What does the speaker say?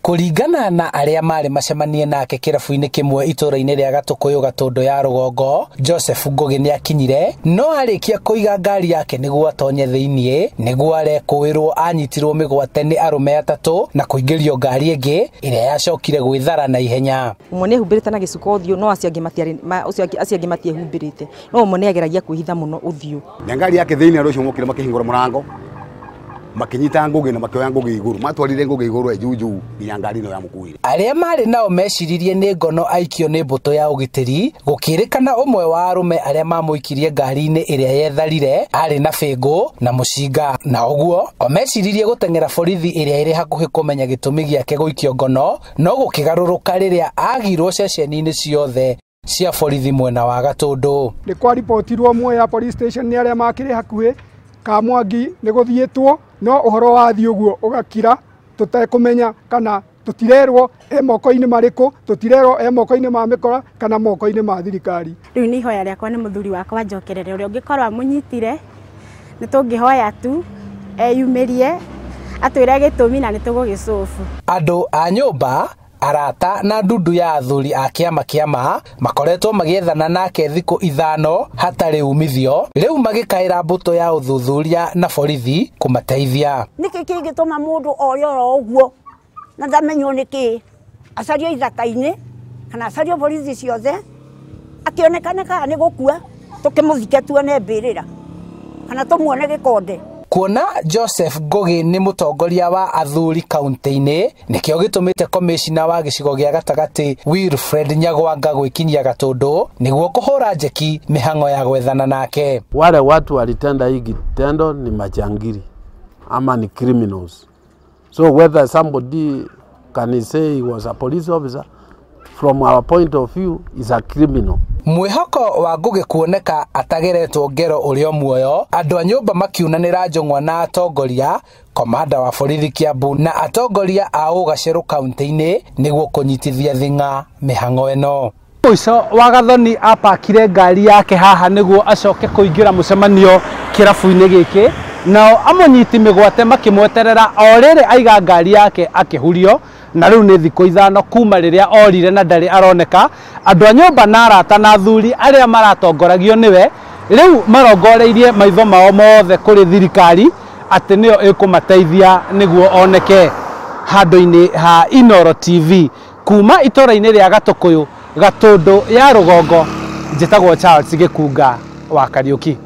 Kũringana na arĩa marĩ macemanie nake kĩrabu-inĩ kĩmwe itũũra-inĩ rĩa Gatũkũyũ Gatũndũ ya rũgongo, Joseph Ngũgĩ nĩakinyire no arĩkia kũiga ngari yake nĩguo atonye thĩiniĩ nĩguo arekũĩrwo anyitirwo mĩgwate nĩ arũme atatũ na kũingĩrio ngari ĩngĩ ĩrĩa yacokire gwĩthara na ihenya. Ũmwe nĩehumbĩrĩte na gĩcuko ũthiũ no acio angĩ matiarĩ acio angĩ matiehumbĩrĩte no ũmwe nĩageragia kwĩhitha mũno ũthiũ. Na ngari yake thĩiniĩ andũ acio mokire makĩhingũra mũrango makinyita Ngugi na makioya Ngugi iguru matwarire Ngugi iguru juju nginya ngari ino ya mukuire. Aria mari nao meciririe ni ngono aikio ni mbutu ya ugitiri gukirikana umwe wa arume aria mamuikirie ngari-ini iria yetharire ari na bingu na mucinga na uguo o meciririe guteng'era borithi iria iri hakuhi kumenya gitumi giake guikio ngono no gukigaruruka riria agirwo ceceni-ini ciothe cia borithi mwena wa Gatundu. Ni kwaripotirwo Mwea police station ni aria makiri hakuhi ka Mwangi ni guthiitwo no uhoro wa thi uguo ugakira tutekumenya kana tutirerwo e moko-inĩ marĩkũ, tutirerwo e moko-inĩ ma mĩkora kana moko-inĩ ma thirikari. Rĩu nĩ ihoya rĩakwa nĩ mũthuri wakwa njokerere ũrĩa ũngĩkorwo amũnyitire nĩ tũngĩhoya tu eyumĩrie atwĩre gĩtũmi na nĩ tũgũgĩcũbu. Andũ a nyũmba arata na ndundu ya athuri a kĩama kĩama makoretwo magiethana nake thikũ 5 hatarĩ umithio, rĩu magĩkaĩra mbũtũ ya ũthuthuria na borithi kũmateithia. Nĩkĩ kĩngĩtũma mũndũ ore oro ũguo na ndamenywo nĩkĩ acario ithaka-inĩ kana acario borithi ciothe akĩonekane kana nĩ gũkua tũkĩmũthike tuone mbĩrĩra kana tũmuone gĩkonde. Kuona Joseph Ngugi ni mutongoria wa athuri kaunti-inĩ nikio gitumite komishina wa gicigo gia gatagati Wilfred Nyagwanga gwikinyia Gatundu niguo kuhura njeki mihango ya gwethana nake. Wale watu walitenda hii kitendo ni majangili ama ni criminals. So whether somebody can say he was a police officer, from our point of view is a criminal. Mwihoko wa Ngugi kuoneka atageretwo ngero urio muoyo, andu a nyumba makiunanira njong'wa na atongoria, komanda wa borithi Kiambu na atongoria a Ũgacerũ kaunti-inĩ niguo kunyitithia thing'a mihang'o ĩno. Mũico wa Gathoni apakire ngari yake haha niguo acoke kuingira mucemanio kirabu-inĩ gĩkĩ, nao amũnyiti mĩgwate makĩmweterera o rĩrĩ aiga ngari yake akĩhurio. Na rĩu nĩ thikũ 5 kuma rĩrĩa orire na ndarĩ aroneka. Andũ a nyũmba na arata na athuri arĩa maratongoragio nĩwe rĩu marongoreirie maitho mao mothe kũrĩ thirikari atĩ nĩyo ĩkũmateithia nĩguo oneke. Handũ-inĩ ha Inooro TV kuma itũũra-inĩ rĩa Gatũkũyũ, Gatũndũ ya rũgongo, njĩtagwo Charles Gĩkunga wa Kariũki.